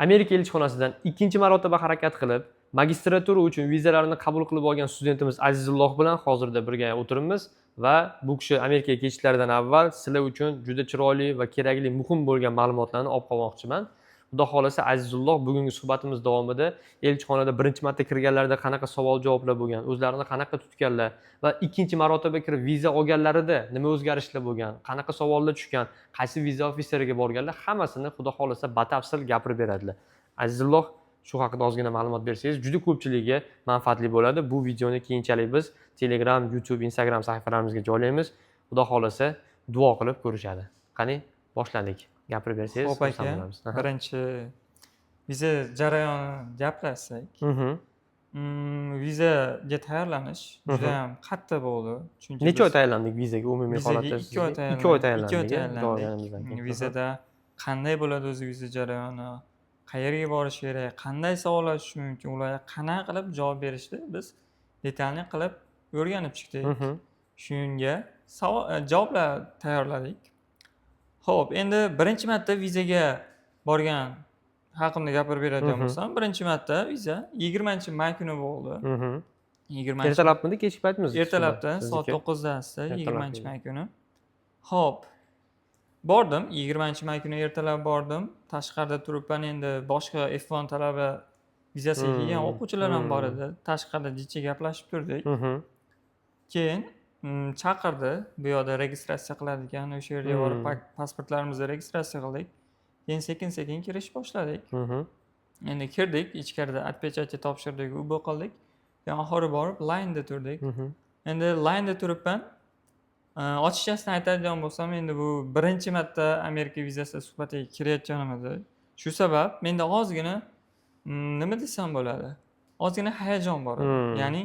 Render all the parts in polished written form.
Amerika elchixonasidan ikkinchi marotaba harakat qilib, magistratura uchun vizalarini qabul qilib olgan studentimiz Azizulloh bilan hozirda birga o'tiribmiz va bu kishi Amerikaga ketishlaridan avval sizlar uchun juda chiroyli va kerakli, muhim bo'lgan ma'lumotlarni olib qolmoqchiman. Xudo xohlasa, Azizulloh bugungi suhbatimiz davomida elchixonada birinchi marta kirganlarida qanaqa savol javoblar bo'lgan, o'zlarini qanaqa tutganlar va ikkinchi marotaba kirib viza olganlarida nima o'zgarishlar bo'lgan, qanaqa savollar tushgan, qaysi viza ofiseriga borganlar, hammasini, Xudo xohlasa, batafsil gapirib beradilar. Azizulloh, shu haqida ozgina ma'lumot bersangiz, juda ko'pchilikka manfaatli bo'ladi. Bu videoni keyinchalik biz Telegram, YouTube, Instagram sahifalarimizga joylaymiz. Xudo xohlasa, duo qilib ko'rishadi. Qani, boshladik. Gapirib bersangiz, Ho'p, xursand aka. bo'lamiz. Aha. Birinchi viza jarayonini gaplashsak. Vizaga tayyorlanish juda ham qattiq bo'ldi. Chunki Necha oy biz tayyorlandik vizaga umumiy vizaga holatda? 2 oy 2 oy tayyorlandik. 2 oy tayyorlandik, a? tayyorlandik. Borganimizdan keyin. Vizada qanday bo'ladi o'zi viza jarayoni, qayerga borish kerak, qanday savollar tushishi mumkin, ularga qanaqa qilib javob berishni biz детальный qilib o'rganib chiqdik. Shunga savol javoblar tayyorladik. Ho'p, endi birinchi marta vizaga borgan haqimda gapirib beradigan bo'lsam, birinchi marta viza 20-may kuni bo'ldi. 20 Ertalabmidi, kechki paytmidi? Ertalabda, soat Sizniki? 9da, Ertalab 20 edi. may kuni. Ho'p. Bordim, 20-may kuni ertalab bordim. Tashqarida turibman, endi boshqa F1 talaba vizasiga kelgan o'quvchilar ham bor edi. Tashqarida jicha gaplashib turdik. Keyin chaqirdi. Bu yoqda registratsiya qiladigan, o'sha yerga borib pasportlarimizni registratsiya qildik. Keyin sekin-sekin kirish boshladik. Endi kirdik, ichkarida отпечатка topshirdik, u bu qildik. Keyin oxiri borib line da turdik. Endi line da turibman. Ochiqchasini aytadigan bo'lsam, endi bu birinchi marta Amerika vizasi suhbatiga kirayotganim edi. Shu sabab menda ozgina, nima desam bo'ladi, ozgina hayajon bor edi. Ya'ni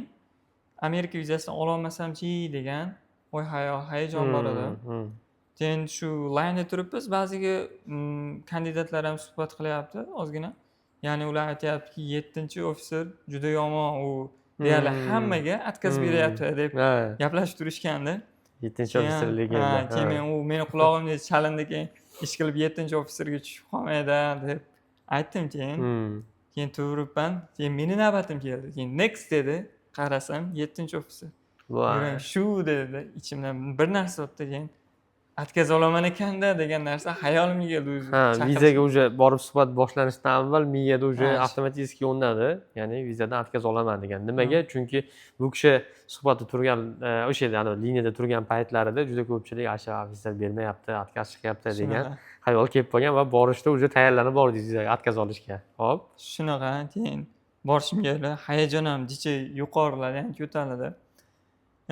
Amerika vizasini ololmasamchi degan o'y, xayol, hayajon bor edi. Keyin shu line da turibmiz, ba'ziga kandidatlar ham suhbat qilyapti ozgina. Ya'ni ular aytyaptiki, yettinchi ofitser juda yomon, u deyarli hammaga отказ beryapti deb gaplashib turishgandi. Yettinchi Keyin ofitser ha, legenda. keyin men, u meni qulog'imga chalindi, keyin ish qilib yettinchi ofitserga tushib qolmayda deb aytdim keyin. Keyin turibman, keyin meni navbatim keldi. Keyin "Next" dedi. Qarasam, yettinchi ofitser. Voy. Yuragim shu dedi, ichimdan bir narsa o'tdi, keyin отказ olaman ekanda degan narsa xayolimga keldi o'zi. Ha, vizaga уже borib suhbat boshlanishidan avval miyada уже avtomatik o'rnadi. Ya'ni vizadan отказ olaman degan. Nimaga? Chunki bu kishi suhbatda turgan, o'sha yerda, ani liniyada turgan paytlarida juda ko'pchilik "Asha ofitser bermayapti, отказ chiqyapti" degan Shunaqa. xayol kelib qolgan va borishda уже tayyorlanib bordingiz vizaga отказ olishga. Hop. Shunaqa, keyin borishimga hayajon ham jicha yuqoriladi, ya'ni ko'tariladi.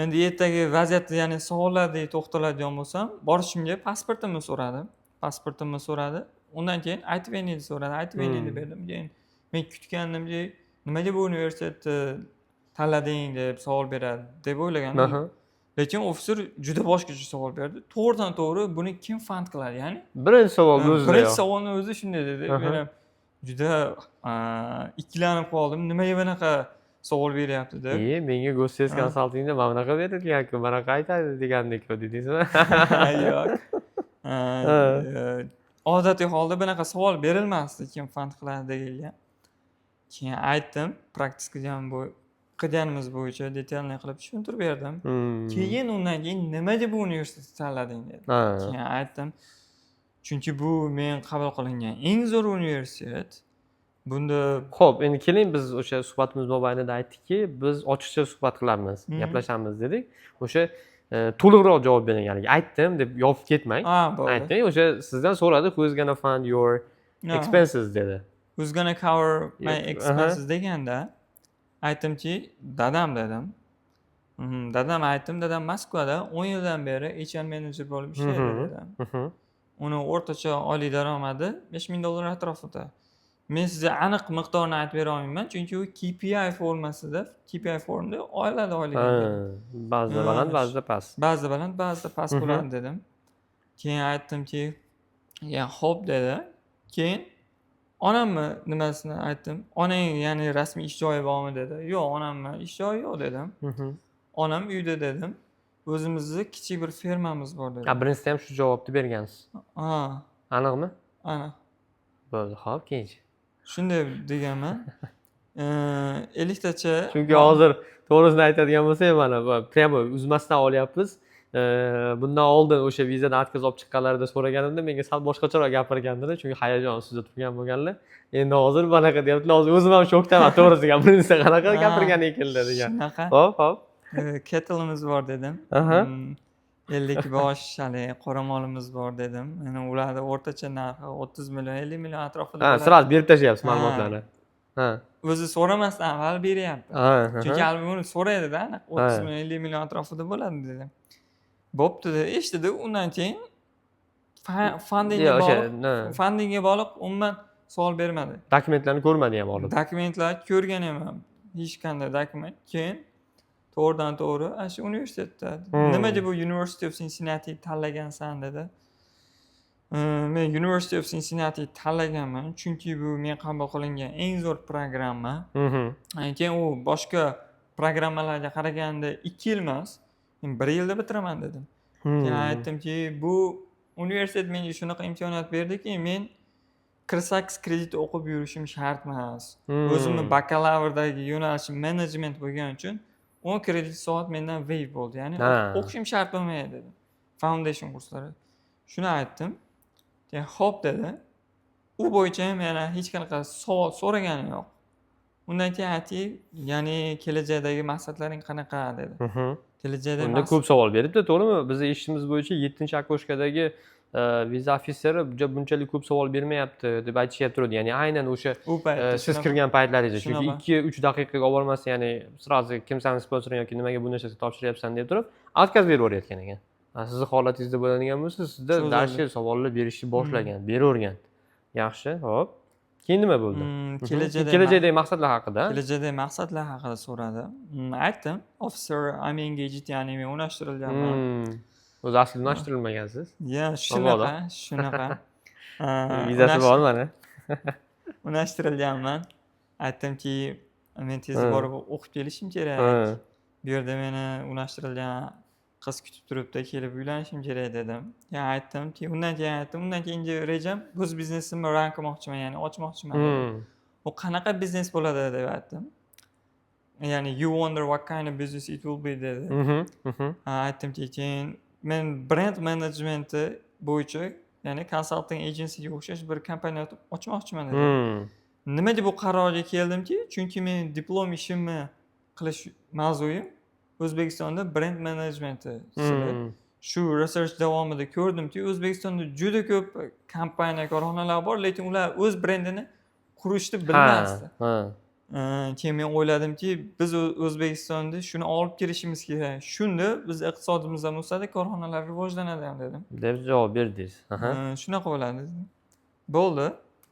Endi ertagi vaziyatni, ya'ni savollarga to'xtaladigan bo'lsam, borishimga pasportimni so'radi. Pasportimni so'radi. Undan keyin I-20ni so'radi. I-20ni berdim. Keyin men kutgandimki, nimaga bu universitetni tanlading deb savol beradi deb o'ylagandim. Lekin ofitser juda boshqacha savol berdi. To'g'ridan to'g'ri "Buni kim fund qiladi?" Ya'ni Birinchi savolni o'zida. Birinchi savolni o'zi shunday dedi. Men ham juda ikkilanib qoldim. Nimaga bunaqa savol beryapti deb. E, menga Gossens konsaltingda mana bunaqa berilgan-ku, bunaqa aytadi degandek dedingizmi? Yo'q. Odatiy holda bunaqa savol berilmasdi, kim fund qiladi degan. Keyin aytdim, practice qilganimiz bo'yicha детальный qilib tushuntirib berdim. Keyin undan keyin "Nimaga bu universitetni tanlading?" dedi. Keyin aytdim, chunki bu men qabul qilingan eng zo'r universitet. Bunda Ho'p, endi keling, biz o'sha suhbatimiz mobaynida aytdikki, biz ochiqcha suhbat qilamiz, gaplashamiz dedik. O'sha to'liqroq javob bering, haligi "Aytdim" deb yopib ketmang. Ha, bo'ldi. Ayting, o'sha sizdan so'radi, "Who's gonna fund your expenses?" dedi. "Who's gonna cover my expenses?" deganda aytdimki, dadam dedim. Dadam aytdim, dadam Moskvada 10 yildan beri HR menejer bo'lib ishlaydi dedim. Uni o'rtacha oylik daromadi 5000 dollar atrofida. Men sizga aniq miqdorini aytib bera olmayman, chunki u KPI formasida, KPI formda oladi oyligini dedim. Ba'zida baland, ba'zida past. Ba'zida baland, ba'zida past bo'ladi dedim. Keyin aytdimki, "Ya, xo'p" dedi. Keyin onamni nimasini aytdim. "Onang, ya'ni rasmiy ish joyi bormi?" dedi. "Yo'q, onamni ish joyi yo'q" dedim. "Onam uyda" dedim. "O'zimizni kichik bir fermamiz bor" dedim. Ha, birinchisida ham shu javobni bergansiz. Ha. Aniqmi? Aniq. Bo'ldi, xo'p, keyinchi. Shunday deganman. 50 tacha. Chunki hozir to'g'risini aytadigan bo'lsak, mana bu прямо uzmasdan olyapmiz. Bundan oldin o'sha vizadan отказ olib chiqqanlarida so'raganimda menga sal boshqacharoq gapirgandilar, chunki hayajon ustida turgan bo'lganlar. Endi hozir bunaqa deyaptilar, hozir o'zim ham shokdaman, to'g'risi gapirilsa, qanaqa gapirgan ekanlar degan. Shunaqa. Ho'p. Cattle'imiz bor dedim. 50 bosh haligi qoramolimiz bor dedim. Yani ularni o'rtacha narxi 30 million, 50 million atrofida bo'ladi. Сразу berib tashlayapsiz Ha. ma'lumotlarni, ha. O'zi so'ramasdan avval beryapti. Chunki hali buni so'raydida, aniq 30 million, 50 million atrofida bo'ladi dedim. Bo'pti dedi, eshitdi. Undan keyin fundingga Yo'q, o'sha bog'liq fundingga bog'liq umuman savol bermadi. Dokumentlarni ko'rmadi ham olib. Dokumentlar ko'rgan ham, hech qanday dokument. Keyin to'g'ridan to'g'ri ana shu universitetda "Nimaga bu University of Cincinnati tanlagansan?" dedi. Men University of Cincinnati tanlaganman, chunki bu men qabul qilingan eng zo'r programma. Keyin u boshqa programmalarga qaraganda 2 yil emas, men bir yilda bitiraman dedim. Keyin aytdimki, bu universitet menga shunaqa imkoniyat berdiki, men 48 kredit o'qib yurishim shart emas. O'zimni bakalavrdagi yo'nalishim menejment bo'lgani uchun 10 kredit soat mendan waive bo'ldi, ya'ni o'qishim shart bo'lmaydi dedim, foundation kurslari. Shuni aytdim. Keyin "Ho'p" dedi. U bo'yicha ham yana hech qanaqa savol so'ragani yo'q. Undan keyin aytdik, ya'ni "Kelajakdagi maqsadlaring qanaqa?" dedi. Kelajakda Unda ko'p savol beribdi, to'g'rimi? Bizni eshitishimiz bo'yicha yettinchi окошка dagi viza ofiseri bunchalik ko'p savol bermayapti deb aytishyapti turadi, ya'ni aynan o'sha u paytda siz kirgan paytlaringizda, chunki shunaqa. 2-3 daqiqaga olib bormasdan, ya'ni сразу "Kimsan sponsoring yoki nimaga bu narsani topshiryapsan?" deb turib отказ berib yuborayotgan ekan. Sizni holatingizda bo'ladigan bo'lsa, sizda Cho'zildi. Дальше savollar berishni boshlagan, beravergan. Yaxshi, ho'p, keyin nima bo'ldi? Kelajakda Kelajakdagi maqsadlar haqida. Kelajakdagi maqsadlar haqida so'radi. Aytdim, "Officer, I'm engaged", ya'ni men unashtirilganman. O'zi aslida unashtirilmagansiz. Ya, Mabodo. shunaqa, shunaqa. Vizasi bor mana. Unashtirilganman. Aytdimki, men tez borib o'qib kelishim kerak. Bu yerda meni unashtirilgan qiz kutib turibdi, kelib uylanishim kerak dedim. Keyin aytdimki, undan keyin aytdim, undan keyingi rejam o'z biznesimni run qilmoqchiman, ya'ni ochmoqchiman dedim. "U qanaqa biznes bo'ladi?" deb aytdim. Ya'ni "You wonder what kind of business it will be" dedi. Mhm, mhm. Ha, aytdimki, keyin men brend menejmenti bo'yicha, ya'ni consulting agencyga o'xshash bir kompaniya ochmoqchiman dedim. Nimaga bu qarorga keldimki, chunki men diplom ishimni qilish mavzuyim O'zbekistonda brend menejmenti. Shu research davomida ko'rdimki, O'zbekistonda juda ko'p kompaniya, korxonalar bor, lekin ular o'z brendini qurishni bilmasdi. Keyin men o'yladimki, biz O'zbekistonda shuni olib kirishimiz kerak, shunda biz iqtisodimiz ham o'sadi, korxonalar rivojlanadi ham dedim. Deb javob berdingiz. Aha. Shunaqa bo'ladi dedim. Bo'ldi,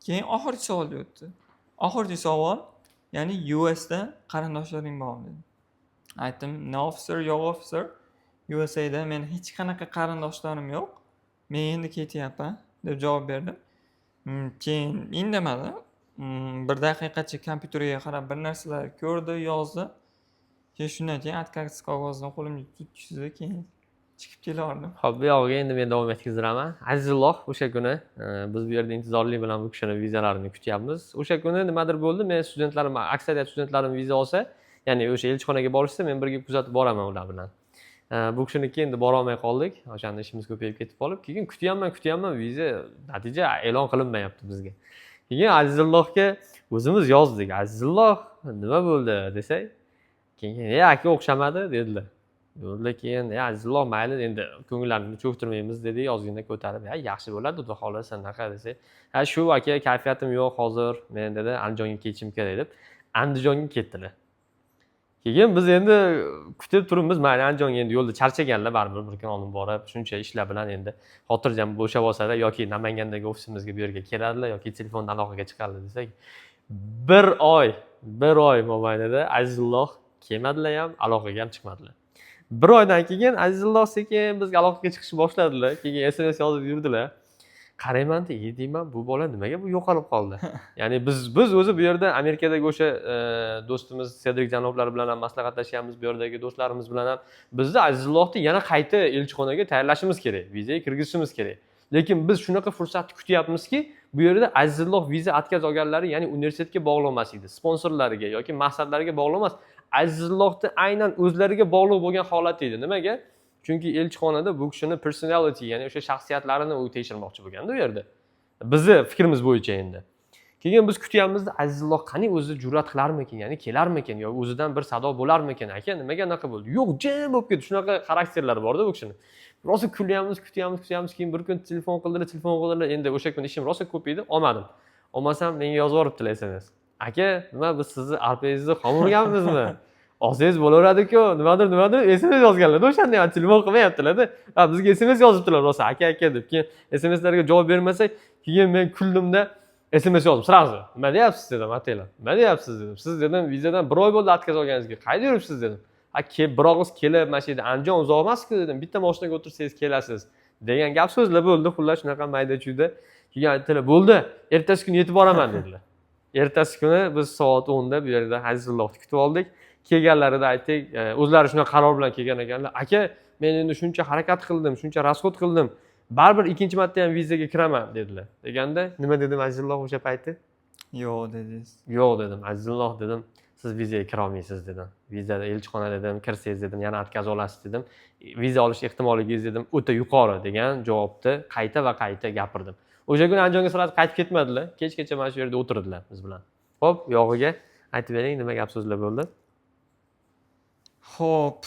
keyin oxirgi savolga o'tdi. Oxirgi savol, ya'ni "USda qarindoshlaring bormi?" dedi. Aytdim, "No officer, yo'q officer, USAda meni hech qanaqa qarindoshlarim yo'q, men endi ketyapman", deb javob berdim. Keyin indamadi. Bir daqiqacha kompyuterga qarab bir narsalar ko'rdi, yozdi. Keyin shundan keyin отказ qog'ozini qo'limga tutkizdi, keyin chiqib kelaverdim. Ho'p, bu yog'iga endi men davom etkazdiraman. Azizulloh o'sha kuni biz bu yerda intizorlik bilan bu kishini vizalarini kutyapmiz. O'sha kuni nimadir bo'ldi, men studentlarim, aksariyat studentlarim viza olsa, ya'ni o'sha elchixonaga borishsa, men birga kuzatib boraman ular bilan. Bu kishiniki endi borolmay qoldik, o'shanda ishimiz ko'payib ketib qolib, keyin kutyapman, kutyapman, viza natija e'lon qilinmayapti bizga. Keyin Azizullohga o'zimiz yozdik, "Azizulloh, nima bo'ldi?" desak, keyin "E aka, o'xshamadi", dedilar. Bo'ldi, keyin "E Azizulloh, mayli, endi ko'ngillarini cho'ktirmaymiz", dedik, ozgina ko'tarib, "Ya, yaxshi bo'ladi, xudo xohlasa", anaqa desak, "Ha, shu aka, kayfiyatim yo'q hozir men", dedi, "Andijonga ketishim kerak", deb Andijonga ketdilar. Keyin biz endi kutib turibmiz, mayli, Andijonga endi yo'lda charchaganlar baribir, bir kun oldin borib, shuncha ishlar bilan endi xotirjam bo'shab olsalar yoki Namangandagi ofisimizga bu yerga keladilar yoki telefondan aloqaga chiqadilar desak, bir oy, bir oy mobaynida Azizulloh kelmadilar ham, aloqaga ham chiqmadilar. Bir oydan keyin Azizulloh sekin bizga aloqaga chiqishni boshladilar, keyin SMS yozib yurdilar. Qaraymanda, e deyman, bu bola nimaga bu yo'qolib qoldi? Ya'ni biz o'zi bu yerda Amerikadagi o'sha do'stimiz Sedrik janoblar bilan ham maslahatlashyapmiz, bu yerdagi do'stlarimiz bilan ham. Bizni Azizullohni yana qayta elchixonaga tayyorlashimiz kerak, vizaga kirgizishimiz kerak, lekin biz shunaqa fursatni kutyapmizki, Bu yerda Azizulloh viza отказ olganlari, ya'ni universitetga bog'liq emas edi, sponsorlariga yoki maqsadlariga bog'liq emas, Azizullohni aynan o'zlariga bog'liq bo'lgan holat edi. Nimaga? Chunki elchixonada bu kishini personality, ya'ni o'sha shaxsiyatlarini u tekshirmoqchi bo'lganda u yerda, bizni fikrimiz bo'yicha. Endi keyin biz kutyapmizda, Azizulloh qani o'zi jur'at qilarmikin, ya'ni kelarmikin yo o'zidan bir sado bo'larmikin, aka nimaga anaqa bo'ldi, yo'q, jim bo'lib ketdi. Shunaqa xarakterlari borda bu kishini. Rosa kulyapmiz, kutyapmiz, kutyapmiz. Keyin bir kun telefon qildilar, telefon qildilar. Endi o'sha kuni ishim rosa ko'p edi, olmadim. Olmasam, menga yozib yuboribdilar SMS: "Aka, nima, biz sizni arpangizni xom urganmizmi? Olsangiz bo'laveradiku", nimadir nimadir SMS yozganlarda. O'shanda ham telefon qilmayaptilarda, ha, bizga SMS yozibdilar rosa, "Aka, aka", deb. Keyin SMSlarga javob bermasak, keyin men kuldimda, SMS yozdim сразу: "Nima deyapsiz?" dedim. "Ataylab nima deyapsiz?" dedim. "Siz", dedim, "vizadan bir oy bo'ldi отказ olganingizga, qayerda yuribsiz?" dedim. "Ha, kelib bir og'iz kelib, mana shu yerda, Andijon uzoq emasku", dedim, "bitta moshinaga o'tirsangiz kelasiz", degan gap so'zlar bo'ldi. Xullas, shunaqa mayda chuyda. Keyin aytdilar: "Bo'ldi, ertasi kuni yetib boraman", dedilar. Ertasi kuni biz soat 10da bu yerda Azizullohni kutib oldik. Kelganlarida aytdik, o'zlari shunaqa qaror bilan kelgan ekanlar: "Aka, men endi shuncha harakat qildim, shuncha расход qildim, baribir ikkinchi marta ham vizaga kiraman", dedilar. Deganda nima dedim, Azizulloh, o'sha payti? "Yo'q", dedingiz. "Yo'q", dedim, "Azizulloh", dedim, "siz vizaga kirolmaysiz", dedim. "Vizada elchixona", dedim, "kirsangiz", dedim, "yana отказ olasiz", dedim. "Viza olish ehtimolligingiz", dedim, "o'ta yuqori", degan javobni qayta va qayta gapirdim. O'sha kuni Andijonga сразу qaytib ketmadilar, kechgacha mana shu yerda o'tirdilar biz bilan. Ho'p, yog'iga aytib bering, nima gap so'zlar bo'ldi? Ho'p,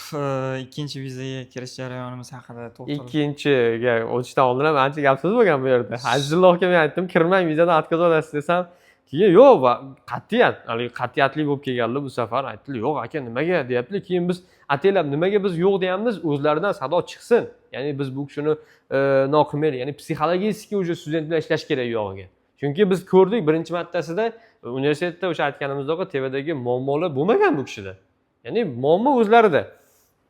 ikkinchi vizaga kirish jarayonimiz haqida to'xtalib Ikkinchiga o'tishdan oldin ham ancha gap so'z bo'lgan bu yerda. Azizullohga men aytdim, "Kirmang, vizadan отказ olasiz", desam, keyin yo'q va qat'iyat, haligi qat'iyatli bo'lib kelganlar bu safar. Aytdilar: "Yo'q, aka, nimaga?" deyaptilar. Keyin biz ataylab nimaga biz yo'q deyapmiz? O'zlaridan sado chiqsin, ya'ni biz bu kishini nima qilmaylik, ya'ni психологически уже student bilan ishlash kerak yog'iga. Chunki biz ko'rdik, birinchi martasida universitetda o'sha aytganimizdek TVdagi muammolar bo'lmagan bu kishida, ya'ni muammo o'zlarida.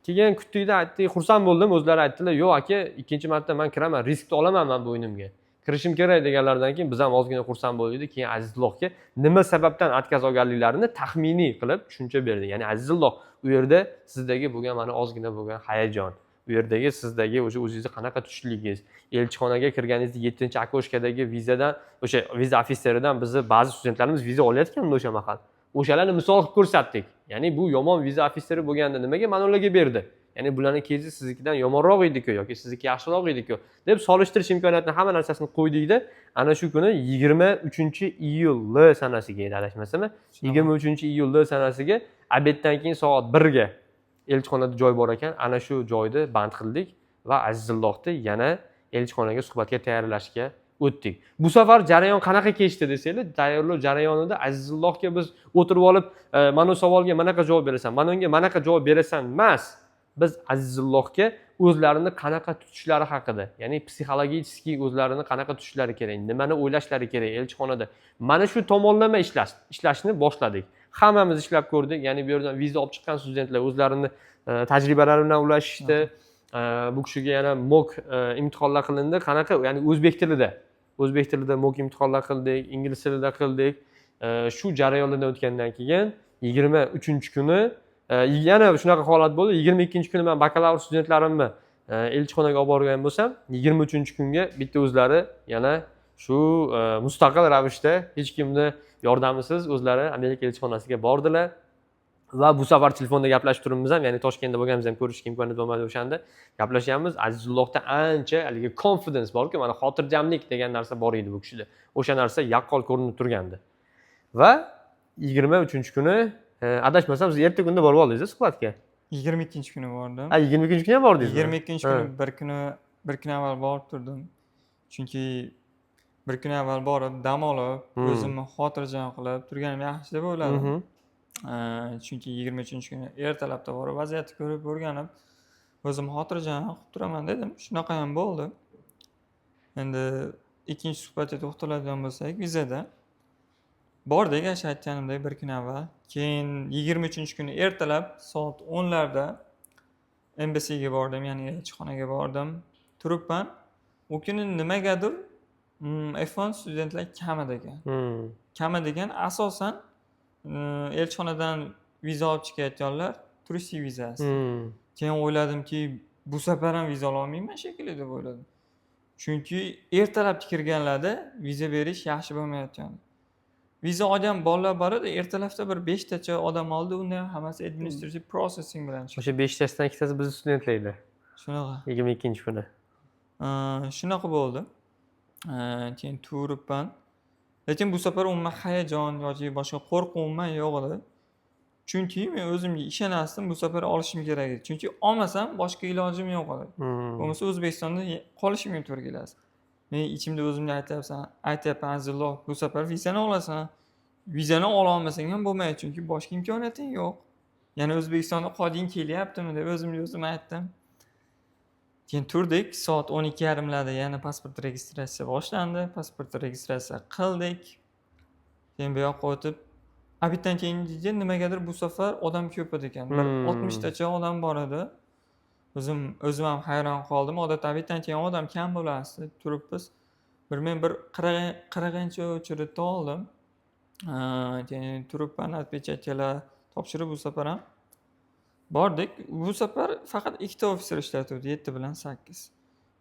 Keyin kutdikda, aytdik, xursand bo'ldim, o'zlari aytdilar: "Yo'q, aka, ikkinchi marta man kiraman, riskni olaman, man bo'ynimga, kirishim kerak", deganlaridan keyin biz ham ozgina xursand bo'ldik. Keyin Azizullohga nima sababdan отказ olganliklarini taxminiy qilib tushuncha berdik. Ya'ni, Azizulloh, u yerda sizdagi bo'lgan mana ozgina bo'lgan hayajon, u yerdagi sizdagi o'sha o'zingizni qanaqa tutishligingiz, elchixonaga kirganingizda yettinchi окошка dagi vizadan, o'sha viza ofitseridan bizni ba'zi studentlarimiz viza olayotgandi o'sha mahal, o'shalarni misol qilib ko'rsatdik. Ya'ni bu yomon viza ofitseri bo'lganda nimaga mana ularga berdi, ya'ni bularni keysi siznikidan yomonroq ediku yoki sizniki yaxshiroq ediku, deb solishtirish imkoniyatini, hamma narsasini qo'ydikda. Ana shu kuni 23-iyul sanasiga edi, adashmasam, 23-iyul sanasiga обед dan keyin soat 1ga elchixonada joy bor ekan, ana shu joyni band qildik va Azizullohni yana elchixonaga suhbatga tayyorlashga o'tdik. Bu safar jarayon qanaqa kechdi desanglar, tayyorlov jarayonida Azizullohga biz o'tirib olib, "Mana bu savolga manaqa javob berasan, mana unga manaqa javob berasan" emas, biz Azizullohga o'zlarini qanaqa tutishlari haqida, ya'ni психологический o'zlarini qanaqa tutishlari kerak, nimani o'ylashlari kerak elchixonada, mana shu tomonlama ishlashni boshladik. Hammamiz ishlab ko'rdik, ya'ni bu yerdan viza olib chiqqan studentlar o'zlarini tajribalari bilan ulashishdi. Bu kishiga yana mock imtihonlar qilindi. Qanaqa? Ya'ni o'zbek tilida mock imtihonlar qildik, ingliz tilida qildik. Shu jarayonlardan o'tgandan keyin 23-kuni yana shunaqa holat bo'ldi. 22-kuni man bakalavr studentlarimni elchixonaga olib borgan bo'lsam, 23-kunga bitta o'zlari yana shu mustaqil ravishda, hech kimni yordamisiz o'zlari Amerika elchixonasiga bordilar va bu safar telefonda gaplashib turibmiz ham, ya'ni Toshkentda bo'lganimiz ham, ko'rishga imkoniyat bo'lmadi o'shanda, gaplashyapmiz. Azizullohda ancha haligi confidence borku, mana xotirjamlik degan narsa bor edi bu kishida, o'sha narsa yaqqol ko'rinib turgandi. Va 23-kuni, adashmasam, siz erta kunda borib oldingiz suhbatga. 22-kuni bordim. Ha, 22-kuni ham bordingizmi? 22-kuni, bir kun avval borib turdim, chunki bir kun avval borib dam olib, o'zimni xotirjam qilib turganim yaxshi deb o'yladim. Chunki 23-kuni ertalabda borib, vaziyatni ko'rib, o'rganib, o'zimni xotirjam qilib turaman dedim. Shunaqa ham bo'ldi. Endi ikkinchi suhbatga to'xtaladigan bo'lsak, vizada bordik o'sha aytganimdek bir kun avval. Keyin 23-kuni ertalab soat 10larda embassyga bordim, ya'ni elchixonaga bordim. Turibman, u kuni nimagadir F1 studentlar kam edi ekan. Kam degan, asosan elchixonadan viza olib chiqayotganlar turistik vizasi. Keyin o'yladimki, bu safar ham viza ololmayman shekilli deb o'yladim. Chunki ertalab kirganlarda viza berish yaxshi bo'lmayotgandi. Viza olgan bolalar bor edi, ertalabda bir beshtacha odam oldi, unda ham hammasi administrative processing bilan chiqdi. O'sha beshtasidan ikkitasi bizni studentlar edi. Shunaqa. 22-kuni. Shunaqa bo'ldi. Keyin turibman, lekin bu safar umuman hayajon yoki boshqa qo'rquv umuman yo'q edi, chunki men o'zimga ishonasdim, bu safar olishim kerak edi, chunki olmasam boshqa ilojim yo'q edi. Bo'lmasa O'zbekistonda qolishimga to'g'ri keladi. Men ichimda o'zimga aytyapman: "Azizulloh, bu safar vizani olasan, vizani ololmasang ham bo'lmaydi, chunki boshqa imkoniyating yo'q, yana O'zbekistonda qolging kelyaptimi?" deb o'zimga o'zim aytdim. Keyin turdik, soat 12:30larda yana pasport registratsiya boshlandi, pasport registratsiya qildik. Keyin bu yoqqa o'tib, обед dan keyin nimagadir bu safar odam ko'p edi ekan, bir 60tacha odam bor edi. O'zim ham hayron qoldim, odatda обед dan keyin odam kam bo'lardi. Turibmiz, bir men bir 40-очередьda oldim. Keyin turibman, отпечатка lar topshirib, bu safar ham bordik. Bu safar faqat ikkita ofitser ishlatuvdi, 7 bilan 8.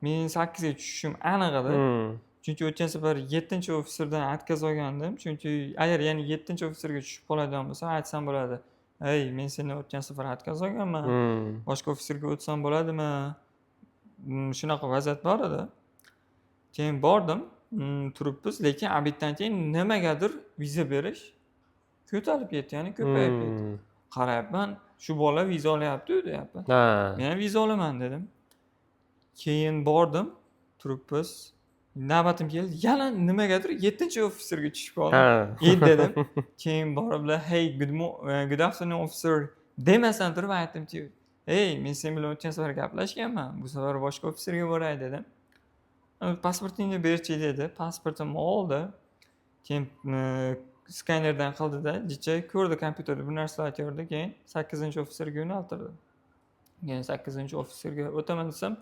Men 8ga tushishim aniq edi, chunki o'tgan safar yettinchi ofitserdan отказ olgandim. Chunki agar yana yettinchi ofitserga tushib qoladigan bo'lsam, aytsam bo'ladi: "Ey, men sendan o'tgan safar отказ olganman, boshqa ofitserga o'tsam bo'ladimi?" Shunaqa vaziyat bor edi. Keyin bordim, turibmiz, lekin обед dan keyin nimagadir viza berish ko'tarilib ketdi, ya'ni ko'payib ketdi. Qarayapman, shu bola viza olyapti deyapman. Men ham viza olaman dedim. Keyin bordim, turibmiz, navbatim keldi, yana nimagadir yettinchi ofitserga tushib qoldim. "Ey," dedim. Keyin boriblar, "Hey, good afternoon, officer" demasdan turib aytdimki: "Ey, men sen bilan o'tgan safar gaplashganman, bu safar boshqa ofitserga boray", dedim. "Pasportingni berchi", dedi. Pasportimni oldi, keyin skanerdan qildida, jicha ko'rdi, kompyuterda bir narsalar ko'rdi, keyin sakkizinchi ofitserga yo'naltirdi. Keyin sakkizinchi ofitserga o'taman desam,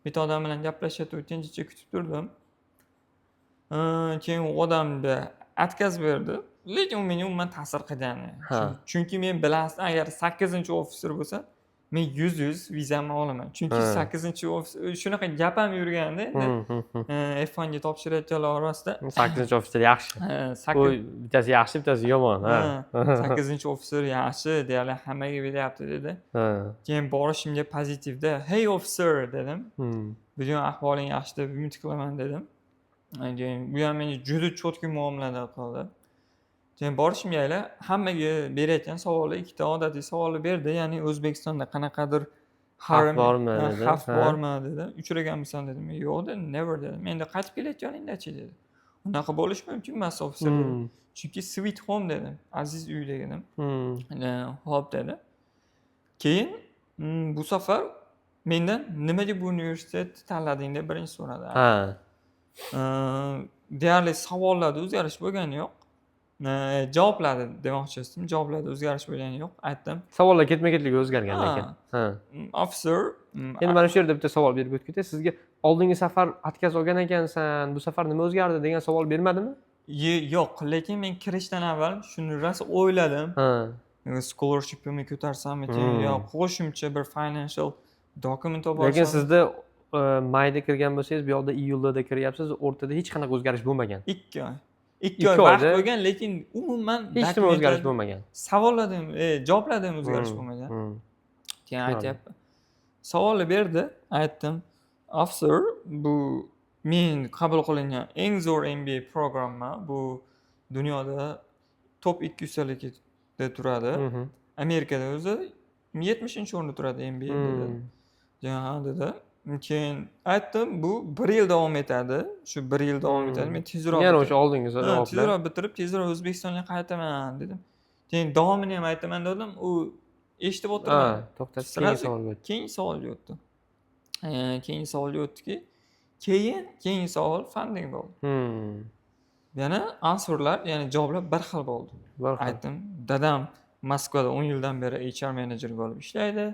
bitta odam bilan gaplashayotgan jicha kutib turdim. Keyin u odamga отказ berdi, lekin u menga umuman ta'sir qilgani yo'q. Chunki men bilasizmi, agar sakkizinchi ofitser bo'lsa, men 100% vizamni olaman, chunki sakkizinchi ofitser, shunaqa gap ham yurganda endi F1ga topshirayotganlar orasida. Sakkizinchi ofitser yaxshi. Ha, Bu bittasi yaxshi, bittasi yomon, ha. Ha, sakkizinchi ofitser yaxshi, deyarli hammaga beryapti dedi. Keyin borishimga pozitivda "Hey, officer", dedim. "Bugun ahvoling yaxshi deb umid qilaman", dedim. Keyin bu ham menga juda четкий muomalada qildi. Keyin borishimga hammaga berayotgan savolni, ikkita odatiy savolni berdi, ya'ni O'zbekistonda qanaqadir Xavf bormi ha, dedi. Xavf bormi dedi, uchraganmisan dedim. "Yo'q", dedim, "never", dedim. "Endi qaytib kelayotganingdachi?" dedi. "Unaqa bo'lishi mumkin emas, officer", dedim. Chunki sweet home dedim, aziz uy dedim. "Ho'p", dedi. Keyin bu safar mendan "Nimaga bu universitetni tanlading?" deb birinchi so'radi. Deyarli savollarda o'zgarish bo'lgani yo'q. Javoblarda demoqchi edim, javoblarda o'zgarish bo'lgani yo'q, aytdim. Savollar ketma ketligi o'zgargan lekin. Ha. Officer, Endi mana shu yerda bitta savol berib o'tib ketay. Sizga oldingi safar отказ olgan ekansan, bu safar nima o'zgardi degan savol bermadimi? Yo'q, lekin men kirishdan avval shuni rosa o'yladim. Scholarshipimni ko'tarsammikin yo qo'shimcha bir financial document olib Lekin borsam. sizda mayda kirgan bo'lsangiz, bu yoqda iyulda kiryapsiz, o'rtada hech qanaqa o'zgarish bo'lmagan. 2 oy. 2 2 oy vaqt oyda bo'lgan, lekin umuman hech nima o'zgarish bo'lmagan. Savollarda ham, javoblarda ham o'zgarish bo'lmagan. Keyin aytyapti. Savolni berdi, aytdim: "Officer, bu men qabul qilingan eng zo'r MBA programma, bu dunyoda top 200talikda turadi. Amerikada o'zi 70-o'rinda turadi MBA", dedi. "Ha", dedi. Keyin aytdim, bu bir yil davom etadi. Shu bir yil davom etadi. Men tezroq Yana o'sha oldingi javoblar. Tezroq bitirib, tezroq O'zbekistonga qaytaman, dedim. Keyin davomini ham aytaman dedim. U eshitib o'tirmadi. Ha, to'xtatib keyingi Сразу savolga o'tdi. Keyingi savolga o'tdi. Keyingi savolga o'tdiki, keyin keyingi savol funding bo'ldi. Yana answerlar, ya'ni javoblar bir xil bo'ldi. Bir xil. Aytdim, dadam Moskvada 10 yildan beri HR menejer bo'lib ishlaydi.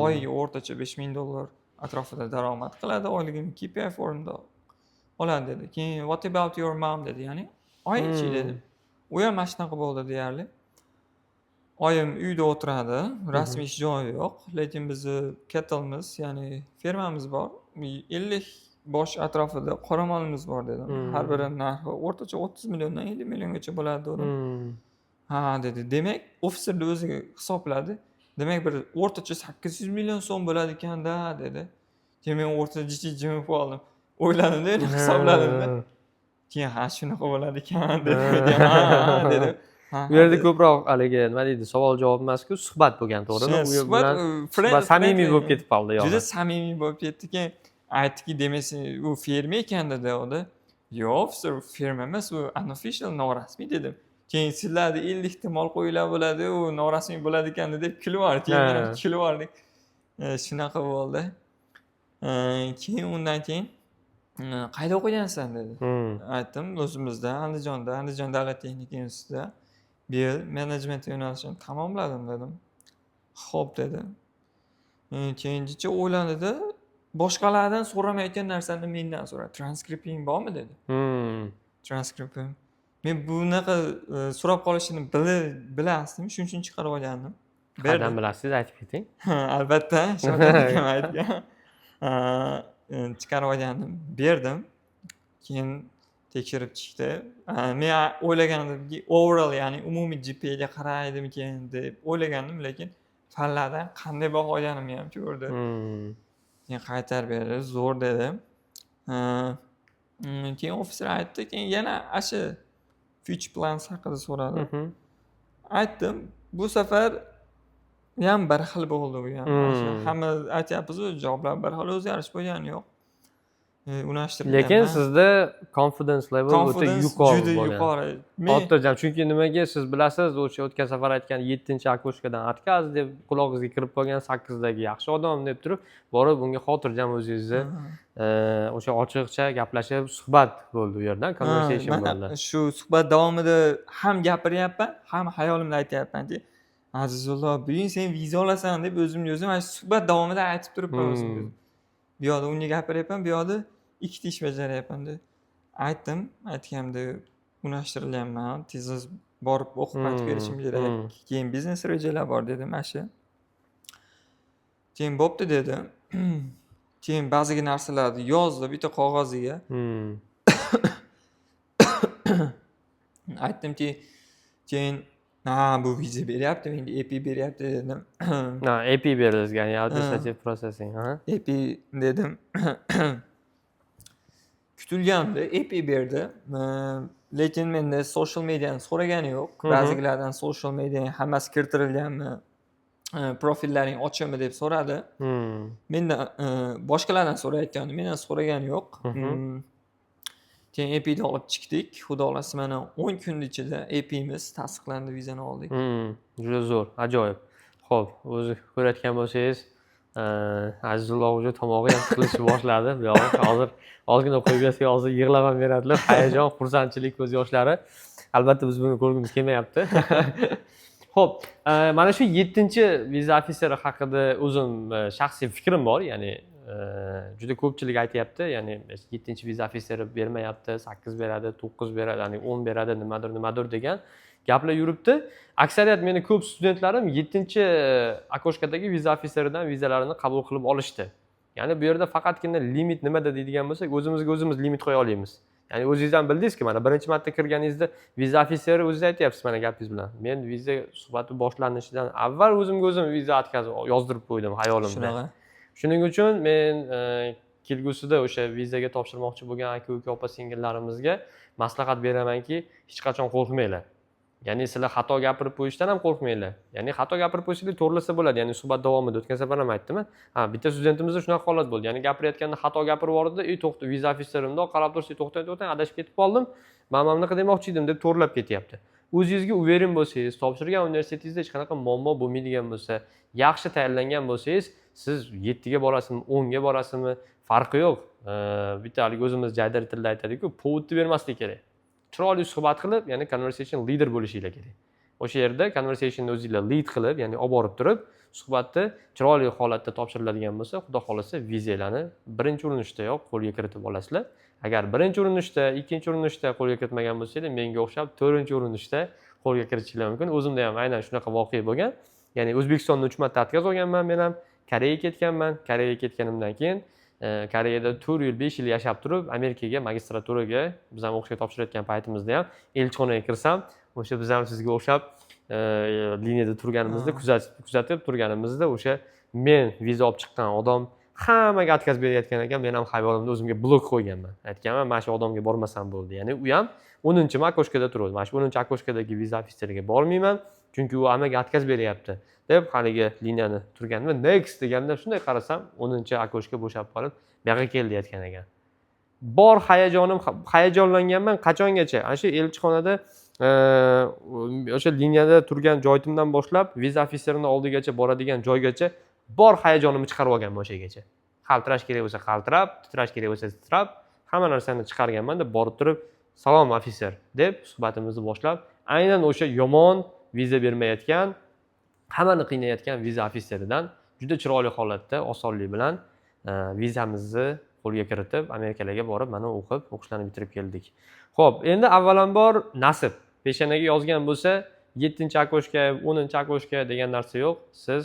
Oyiga o'rtacha 5000 dollar atrofida daromad qiladi, oyligini KPI formida oladi, dedi. Keyin "What about your mom?" dedi, ya'ni oyingchi dedim. U ham mana shunaqa bo'ldi deyarli. Oyim uyda o'tiradi, rasmiy ish joyi yo'q, lekin bizni cattle'miz, ya'ni fermamiz bor. 50 bosh atrofida qoramolimiz bor dedim. Har biri narxi o'rtacha 30 milliondan 50 milliongacha bo'ladi dedim. Ha dedi. Demak, officerni o'zi hisobladi. Demak, bir o'rtacha 800 million so'm bo'ladi ekanda dedi. Keyin men o'rtada jichi jimib qoldim. O'ylandimda, endi hisobladimda. Keyin ha, shunaqa bo'ladi ekan dedim. Ha dedim. Ha, Bu yerda dedi. ko'proq haligi nima deydi, savol javob emasku, suhbat bo'lgan, to'g'rimi? Shuni U yer suhbat, bilan suhbat samimiy bo'lib ketib qoldi Juda yog'i. samimiy bo'lib ketdi. Keyin aytdiki, demak, sen u firma ekan dedi u. Yo'q, officer, u firma emas, u unofficial, norasmiy dedim. Keyin sizlarda 50 ta mol qo'ylar bo'ladi, u norasmiy bo'ladi ekan deb kulib yubordi. Keyin men ham kulib yubordik. Shunaqa bo'ldi. Keyin undan keyin qayerda o'qigansan dedi. Aytdim, o'zimizda Andijonda, Andijon davlat texnika institutida bu yil menejment yo'nalishini tamomladim dedim. Xo'p dedi. Keyingicha o'ylandida, boshqalardan so'ramayotgan narsani mendan so'radi. Transkripting bormi dedi. Transkriptim. Men bunaqa so'rab qolishini bilasdim, shuning uchun chiqarib olgandim. Qayerdan Berdim. bilasiz, aytib keting. Albatta, Shavkat akam aytgan. Chiqarib olgandim, berdim. Keyin tekshirib chiqdi. Men o'ylagandimki, overall, ya'ni umumiy GPAga qaraydimikin deb o'ylagandim, lekin fanlardan qanday baho olganimni ham ko'rdi. Keyin qaytarib berdi, zo'r dedi. Keyin officer aytdi, keyin yana shu future plans haqida so'radi. Aytdim, bu safar ham bir xil bo'ldi u ham. Shu hamma aytyapmizu, javoblar bir xil, o'zgarish bo'lgani yo'q. Unashtirilganman. Lekin sizda confidence level o'ta Confidence yuqori juda bo'lgan. yuqori. Men Xotirjam, chunki nimaga, siz bilasiz, o'sha o'tgan safar aytgan yettinchi окошка dan отказ deb qulog'ingizga kirib qolgan, sakkizdagi yaxshi odam deb turib borib, unga xotirjam o'zingizni o'sha ochiqcha gaplashib, suhbat bo'ldi u yerdan, conversation mana bo'ldi. Shu suhbat davomida ham gapiryapman, ham xayolimda aytyapmanki, Azizullo, bugun sen viza olasan deb o'zimga o'zim mana shu suhbat davomida aytib turibman o'zimga o'zim. Bu yoqda unga gapiryapman, bu yoqda ikkita ish bajaryapman deb aytdim. Aytganimda unashtirilganman, tez borib o'qib qaytib kelishim kerak, keyin biznes rejalar bor dedim. Mana shu, keyin bo'pti dedi. Keyin ba'zi narsalarni yozdi bitta qog'oziga. Aytdimki, keyin ha, bu viza beryapti menga, AP beryapti dedim. Ha, AP berdi, ya'ni administrative processing, ha. AP dedim, kutilgandi, AP berdi. Lekin menda social mediani so'ragani yo'q. Ba'zilardan social media hammasi kiritirilganmi, profillaring ochiqmi deb so'radi. Mendan boshqalardan so'rayotgandi, mendan so'ragani yo'q. Keyin APni olib chiqdik, xudo xohlasa, mana 10 kun ichida APmiz tasdiqlandi, vizani oldik. Juda zo'r, ajoyib. Ho'p, o'zi ko'rayotgan bo'lsangiz, Azizullo уже tomog'i ham tiqilishni boshladi. Bu yog'i hozir ozgina qo'yib bersak, hozir yig'lab ham beradilar. Hayajon, xursandchilik ko'z yoshlari. Albatta, biz buni ko'rgimiz kelmayapti. Ho'p, mana shu yettinchi viza ofiseri haqida o'zim shaxsiy fikrim bor. Ya'ni juda ko'pchilik aytyapti, ya'ni yettinchi viza ofiseri bermayapti, sakkiz beradi, to'qqiz beradi, ya'ni 10 beradi, nimadir nimadir degan gaplar yuribdi. Aksariyat meni ko'p studentlarim yettinchi окошка dagi viza ofiseridan vizalarini qabul qilib olishdi. Ya'ni bu yerda faqatgina limit nimada deydigan bo'lsak, o'zimizga o'zimiz limit qo'ya olamiz. Ya'ni o'zingiz ham bildingizki, mana birinchi marta kirganingizda viza ofiseri, o'zingiz aytyapsiz mana gapingiz bilan, men viza suhbati boshlanishidan avval o'zimga o'zim viza отказ yozdirib qo'ydim hayolimda. Shunaqa. Shuning uchun men kelgusida o'sha vizaga topshirmoqchi bo'lgan aka uka opa singillarimizga maslahat beramanki, hech qachon qo'rqmanglar. Ya'ni sizlar xato gapirib qo'yishdan ham qo'rqmanglar. Ya'ni xato gapirib qo'ysanglar, to'g'rilasa bo'ladi. Ya'ni suhbat davomida, o'tgan safar ham aytdim. Ha, bitta studentimizda shunaqa holat bo'ldi. Ya'ni gapirayotganda xato gapirib yubordi. Ey, to'xta, viza ofiseri mundoq qarab tursa, to'xtang, to'xtang, adashib ketib qoldim, man bunaqa demoqchi edim deb to'g'irlab ketyapti. O'zingizga уверен bo'lsangiz, topshirgan universitetingizda hech qanaqa muammo bo'lmaydigan bo'lsa, yaxshi tayyorlangan bo'lsangiz, siz yettiga borasizmi, 10ga borasizmi, farqi yo'q. Bitta haligi o'zimiz jaydari tilda aytadiku, повод ni bermaslik kerak. Chiroyli suhbat qilib, ya'ni conversation leader bo'lishinglar kerak. O'sha yerda conversationni o'zinglar lead qilib, ya'ni olib borib turib, suhbatni chiroyli holatda topshiriladigan bo'lsa, xudo xohlasa, vizalarni birinchi urinishdayoq qo'lga kiritib olasizlar. Agar birinchi urinishda, ikkinchi urinishda qo'lga kiritmagan bo'lsanglar, menga o'xshab to'rtinchi urinishda qo'lga kiritishinglar mumkin. O'zimda ham aynan shunaqa voqea bo'lgan. Ya'ni O'zbekistonda uch marta отказ olganman men ham, Koreyaga ketganman. Koreyaga ketganimdan keyin Koreyada 4 yil, 5 yil yashab turib, Amerikaga magistraturaga biz ham o'qishga topshirayotgan paytimizda ham elchixonaga kirsam, o'sha biz ham sizga o'xshab liniyada turganimizda, kuzatib turganimizda, o'sha men viza olib chiqqan odam hammaga отказ berayotgan ekan. Men ham xayolimda o'zimga blok qo'yganman, aytganman, mana shu odamga bormasam bo'ldi. Ya'ni u ham 10-chi окошка da turuvdi. Mana shu 10-chi окошка dagi viza ofitseriga bormayman, chunki u hammaga отказ beryapti, deb haligi liniyani turganda, "Next" deganda shunday qarasam, 10-chi окошка bo'shab qolib, "Bu yoqqa kel", deyotgan ekan. Bor hayajonim, hayajonlanganman qachongacha, ana shu elchixonada o'sha liniyada turgan joyimdan boshlab viza ofitserini oldigacha boradigan joygacha bor hayajonimni chiqarib olganman. O'sha yergacha qaltirash kerak bo'lsa qaltirab, titrash kerak bo'lsa titrab, hamma narsani chiqarganman deb borib turib, "Salom, ofitser", deb suhbatimizni boshlab, aynan o'sha yomon viza bermayotgan, hammani qiynayotgan viza ofitseridan juda chiroyli holatda, osonlik bilan vizamizni qo'lga kiritib, Amerikalarga borib, mana o'qib, o'qishlarni bitirib keldik. Ho'p, endi avvalambor nasib, peshonaga yozgan bo'lsa, yettinchi окошка, 10-chi окошка degan narsa yo'q. Siz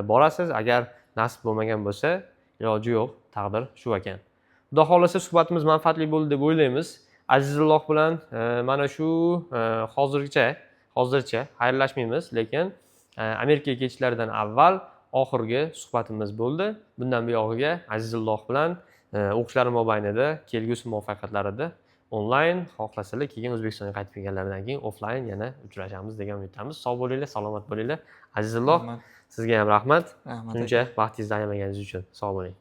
borasiz, agar nasib bo'lmagan bo'lsa, iloji yo'q, taqdir shu ekan. Xudo xohlasa, suhbatimiz manfaatli bo'ldi deb o'ylaymiz. Azizulloh bilan mana shu hozircha xayrlashmaymiz, lekin Amerikaga ketishlaridan avval oxirgi suhbatimiz bo'ldi. Bundan buyog'iga Azizulloh bilan o'qishlari mobaynida, kelgusi muvaffaqiyatlarida onlayn, xohlasalar, keyin O'zbekistonga qaytib kelganlaridan keyin offlayn yana uchrashamiz degan umiddamiz. Sog' bo'linglar, salomat bo'linglar. Azizulloh, Rahmat. sizga ham rahmat Rahmat. shuncha vaqtingizni ayamaganingiz uchun. Sog' bo'ling.